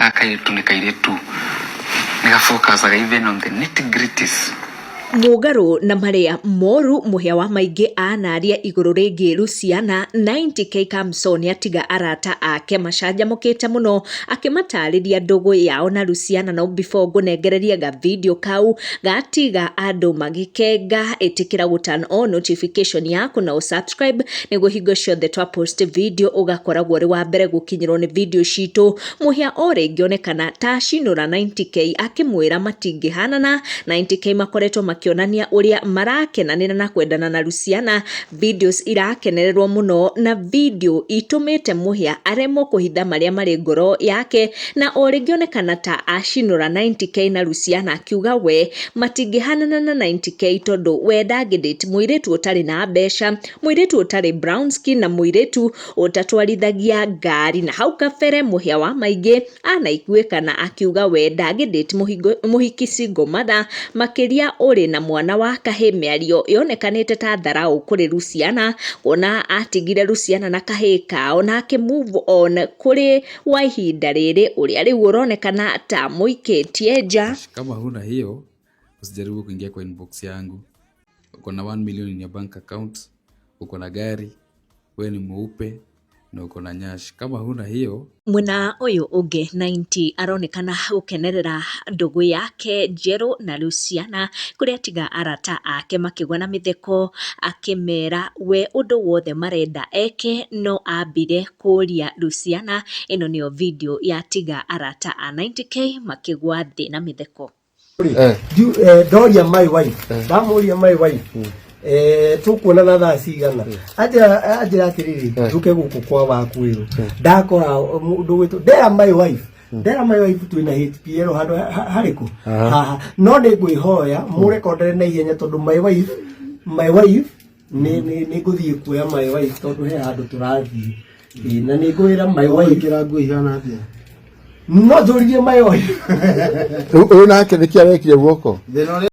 Gaka kairĩtu nĩ kairĩtu nĩ gafocusaga even on the nitty gritties. Mũgarũ na marĩa moru mũhĩa wa maingĩ anaria igũrũ rĩgiĩ Luciana 90K Kamso nĩatiga arata ake macanjamũkĩte mũno akĩmatarĩria ndũgũ yao na Luciana. No before ngũnengererie ga video kau gatiga andũ magĩkenga, ĩtĩkĩra gũ turn on notification yaku na ũsubscribe nĩguo hingo ciothe twa post video ũgakoragwo ũrĩ wa mbere gũkinyĩrwo nĩ video citũ. Mũhĩa o rĩngĩ onekana ta acinũra 90K akĩmwĩra matingĩhanana. 90K makoretwo makĩonania ũrĩa marakenanĩra na kwendana na Luciana, videos irakenererwo mũno na video itũmĩte Mũhĩa aremwo kũhitha marĩa marĩ ngoro yake, na o rĩngĩ onekana ta acinũra 90K na Luciana akiuga we matingĩhanana na 90K tondũ we ndangĩ date mũirĩtu ũtarĩ na mbeca, mũirĩtu ũtarĩ brown skin na mũirĩtu ũtatwarithagia ngari. Na hau kabere Mũhĩa wa maingĩ anaiguĩkana akiuga we ndangĩ date mũhiki single mother, makĩria ũrĩ na mwana wa kahĩĩ, mĩario yonekanĩte ta tharau kũrĩ Luciana, kuona atigire Luciana na kahĩĩ kao na akĩ move on kũrĩ wa ihinda rĩrĩ ũrĩa rĩu ũronekana ta mũikĩtie nja. Kama huna hiyo, usijaribu kuingia kwa inbox yangu. Uko na 1 million in your bank account, uko na gari, we ni mweupe na uko na nyash. Kama huna hiyo. Mwena ũyũ ũngĩ 90 aronekana gũkenerera ndũgũ yake njerũ na Luciana, kũrĩa atiga arata ake makĩgwa na mĩtheko, akĩmera we ũndũ wothe marenda eke no ambire kũria Luciana. Ĩno nĩyo video yatiga arata a 90K makĩgwa thĩ na mĩtheko. Ndoria my wife, ndamũria my wife, tukuonana thaa cigana, anjĩra atĩrĩrĩ, njũke gũkũ kwa wakwĩrũ ndakora mũndũ gwĩtwo ndera my wife, ndera my wife twĩna HPL handũ harĩkũ haha, no nĩ ngwĩhoya mũrekondere na ihenya tondũ my wife nĩ ngũthiĩ kuoya my wife tondũ he handũ tũrathiĩ. Ĩ, na nĩ ngwĩra my wife. Wĩkĩra nguo ihana atĩa? No njũririe my wife. Ũyũ nake nĩkĩ arekire guoko? Thĩna ũrĩa